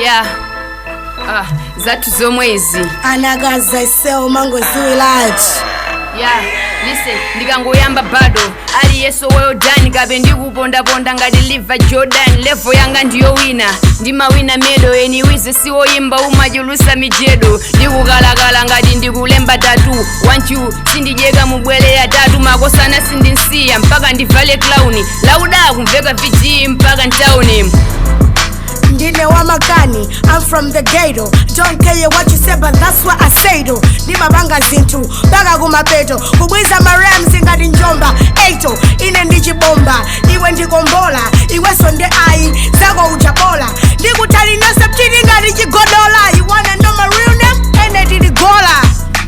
Yeah. Ah, zathu zomwe izi. Anakaza isewo mangoziwilathi. Yeah, listen, ndikangoyamba bado aliyeso woyodani kabe ndikupondaponda ngati liva Jordan. Level yanga ndiyo wina, ndimawina medal. Eniwize siwoyimba, umachulusa mijedo. Ndikukalakala ngati ndikulemba tatu wanchu, sindidyeka mubwele ya tatu. Makosana sindinsiya mpaka ndivale clown lauda, kumveka vg mpaka ntawuni. Ndine wamakani, I'm from the ghetto. Don't care what you say, but that's what I say though. Ndimapanga zinthu mpaka kumapeto, kubwiza marams ngati njomba eito. Ine ndichibomba, iwe ndikombola, iweso ndi ayi zako uchabola. Ndikutalinase pchiti ngati chigodola. You wanna know my real name? Ene tiligola.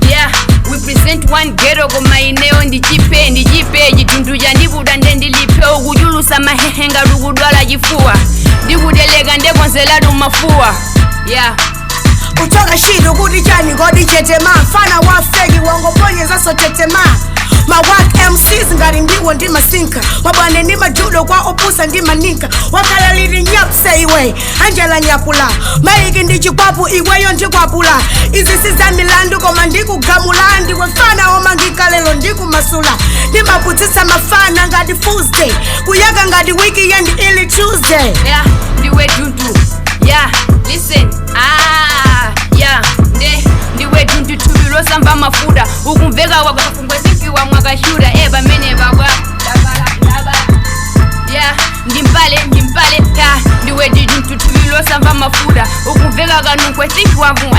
Yeah, we present one ghetto, koma ineyo ndichipe, ndichipe chitundu chandiputa nde ndilipe. Ukuchulusa mahehe ngati ukudwala chifuwa, ndikuteleka ndekonzelatu mafuwa. Yeah. Uchoka shito kuti chani kodi? Chetema mfana wa fake, wangoponyezanso tetema. Ma wack MCs ngati ndiwo ndimasinka, mabwane ndi majudo kwa opusa ndimaninka. Wakhala lili nyapse iwe Angela Nyapula, maiki ndi chikwapu, iweyo ndikwapula. Izi si za milandu koma ndikugamula. Ndiwe mfana omangika, lero ndikumasula. Ndimaputsitsa mafana ngati Tuesday, kuyaka ngati weekend ili Tuesday. Yeah, ndiwe tuntu. Yeah, listen, ah, yeah, nde ndiwe tuntu, thupi losamva mafuta, ukumveka wakafungwezikiwa mwakashuta e pamene pakwa. Yeah, ndimpale, ndimpale ya ndiwe tuntu, thupi losamva mafuta, ukumveka kanunkwe sikiwavu.